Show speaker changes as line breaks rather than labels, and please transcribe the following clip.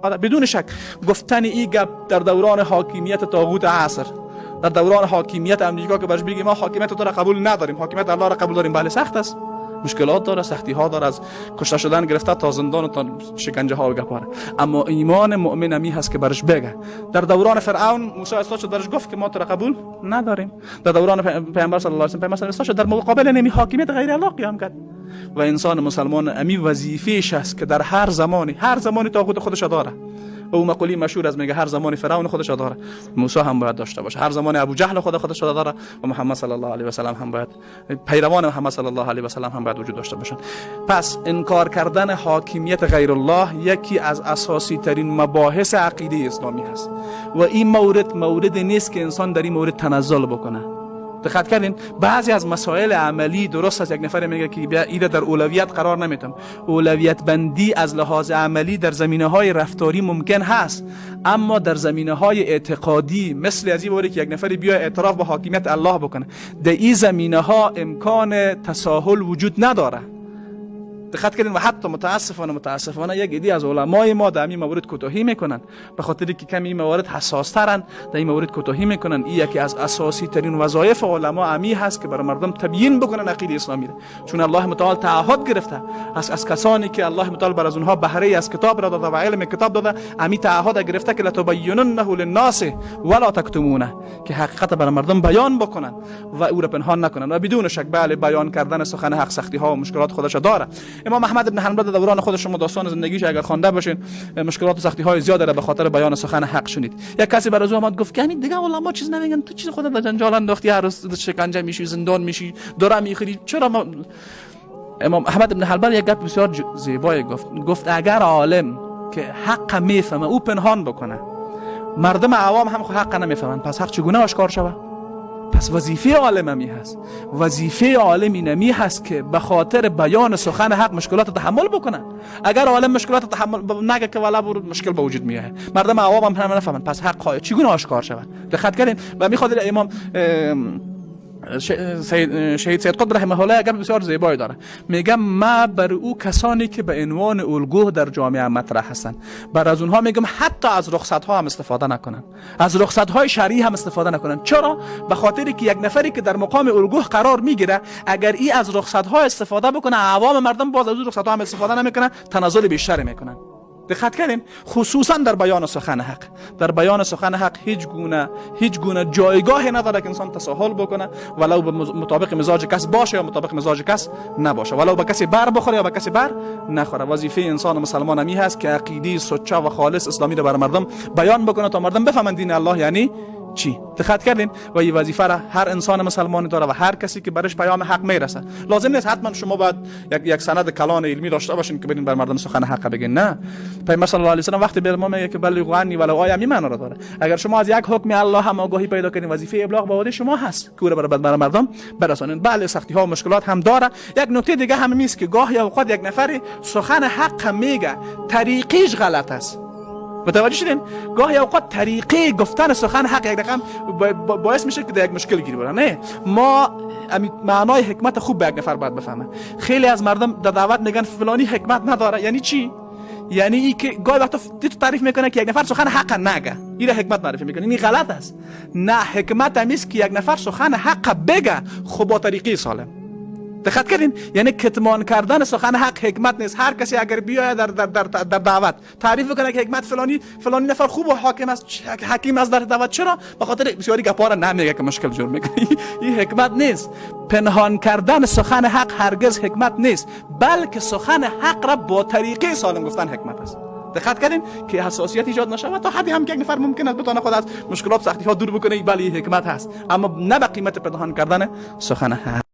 بدون شک گفتن این گپ در دوران حاکمیت طاغوت عصر، در دوران حاکمیت امریکا که برش بگیم ما حاکمیت تو را قبول نداریم، حاکمیت الله را قبول داریم، بله سخت است، مشکلات داره، سختی ها داره، از کشته شدن گرفته تا زندان و تا شکنجه ها و گپاره. اما ایمان مؤمن امی هست که برش بگه. در دوران فرعون موسی استاد شد، برش گفت که ما تو را قبول نداریم. در دوران پیامبر صلی الله علیه و پیامبر صلی الله علیه و در مقابل نمی حاکمیت غیر الله قیام کرد. و انسان مسلمان امی وظیفه‌اش است که در هر زمانی، هر زمانی طاغوت خودش داره. و او مقوله مشهور از میگه هر زمان فرعون خودش داره، موسی هم باید داشته باشه، هر زمان ابو جهل خودش داره و محمد صلی الله علیه و سلم هم باید، پیروان محمد صلی الله علیه و سلم هم باید وجود داشته باشن. پس انکار کردن حاکمیت غیر الله یکی از اساسی ترین مباحث عقیده اسلامی هست و این مورد مورد نیست که انسان در این مورد تنزل بکنه. دقت کردین؟ بعضی از مسائل عملی درست است، یک نفر میگه که بیا ایره در اولویت قرار نمیتم. اولویت بندی از لحاظ عملی در زمینه های رفتاری ممکن هست، اما در زمینه های اعتقادی مثل از این باری که یک نفر بیا اعتراف به حاکمیت الله بکنه، در این زمینه ها امکان تساهل وجود نداره. دقت کردین؟ و حتی متاسفانه یک عده از علمای ما در این مورد کوتاهی میکنن، به خاطر که کمی این موارد حساس ترن در این مورد کوتاهی میکنن. این یکی از اساسی ترین وظایف علما امی هست که برای مردم تبیین بکنن عقیده اسلامی را، چون الله متعال تعهد گرفته از کسانی که الله متعال بر از اونها بهره از کتاب را داده و علم کتاب داده، امی تعهد گرفته که لتبیننه للناس ولا تکتمونه، که حقیقت برای مردم بیان بکنن و او را پنهان نکنن. و بدون شک بله، بیان کردن سخن حق سختی ها و مشکلات خودش داره. امام احمد بن حنبل در دوران خودش، شما داستان زندگیش اگر خوانده باشین، مشکلات و سختی های زیاد را به خاطر بیان سخن حق شنید. یک کسی بر از او آمد گفت که همین دیگه علما چیز نمیگن، تو چیز خودت در جنجال انداختی، هر روز شکنجه میشی، زندان میشی، داره میخوری، چرا ما؟ امام احمد بن حنبل یک گپ بسیار زیبایی گفت. گفت اگر عالم که حق میفهمه او پنهان بکنه، مردم عوام هم حق نمیفهمن، پس حق چگونه آشکار شود؟ پس وظیفه عالم همی هست، وظیفه عالم اینمی هست که به خاطر بیان سخن حق مشکلات تحمل بکنه. اگر عالم مشکلات تحمل نگه که والا برو مشکل به وجود میاد، مردم عوام هم نفهمن، پس حق چگونه آشکار شود؟ دقت کردین؟ و میخواد امام شهید سید قطب رحمه الله گپ بسیار زیبایی داره. میگه ما بر او کسانی که به عنوان الگو در جامعه مطرح هستند، بر از اونها میگم حتی از رخصت ها هم استفاده نکنن، از رخصت های شرعی هم استفاده نکنن. چرا؟ به خاطر که یک نفری که در مقام الگو قرار میگیره، اگر ای از رخصت ها استفاده بکنه، عوام مردم باز از اون رخصت ها هم استفاده نمیکنن، تنزل بیشتر میکنن. دقت کردین؟ خصوصا در بیان سخن حق. در بیان سخن حق هیچ گونه جایگاه نداره که انسان تساهل بکنه، ولو به مطابق مزاج کس باشه یا مطابق مزاج کس نباشه، ولو به کسی بر بخوره یا به کسی بر نخوره. وظیفه انسان مسلمان همی هست که عقیده سچه و خالص اسلامی را بر مردم بیان بکنه تا مردم بفهمند دین الله یعنی چی. دقت کردین؟ و این وظیفه را هر انسان مسلمانی داره و هر کسی که برش پیام حق میرسه. لازم نیست حتما شما باید یک سند کلان علمی داشته باشین که برین بر مردم سخن حق بگین. نه، پیامبر صلی الله علیه و سلم وقتی به ما میگه که بلغوا عنی ولو آیه، همین معنا را داره. اگر شما از یک حکم الله هم آگاهی پیدا کنین، وظیفه ابلاغ به عهده شما هست که او را بر مردم برسانین. بله، سختی ها و مشکلات هم داره. یک نکته دیگه هم همیست که گاهی اوقات یک نفر سخن حق میگه، طریقیش غلط است. متوجه شدین؟ گاهی اوقات طریقه گفتن سخن حق یک رقم باعث میشه که در یک مشکل گیر بره. نه، ما معنای حکمت خوب به یک نفر باید بفهمه. خیلی از مردم در دعوت میگن فلانی حکمت نداره. یعنی چی؟ یعنی ای که گاهی وقتا تو تعریف میکنه که یک نفر سخن حق نگه، این حکمت معرفی میکنه. این غلط است. نه، حکمت همیست که یک نفر سخن حق بگه، خب با طریقه سالم. دقت کردین؟ یعنی کتمان کردن سخن حق حکمت نیست. هر کسی اگر بیاید در دعوت تعریف کنه که حکمت فلانی فلانی نفر خوب و حاکم است، حکیم است در دعوت، چرا؟ به خاطر بسیاری گپا را نمیگه که مشکل جور میکنه، این حکمت نیست. پنهان کردن سخن حق هرگز حکمت نیست، بلکه سخن حق را با طریقه سالم گفتن حکمت است. دقت کردین؟ که حساسیت ایجاد نشود، تا حدی هم که یک نفر ممکن است بتونه خود از مشکلات سختی ها دور بکنه، بله، حکمت هست، اما نه به قیمت پنهان کردن سخن حق.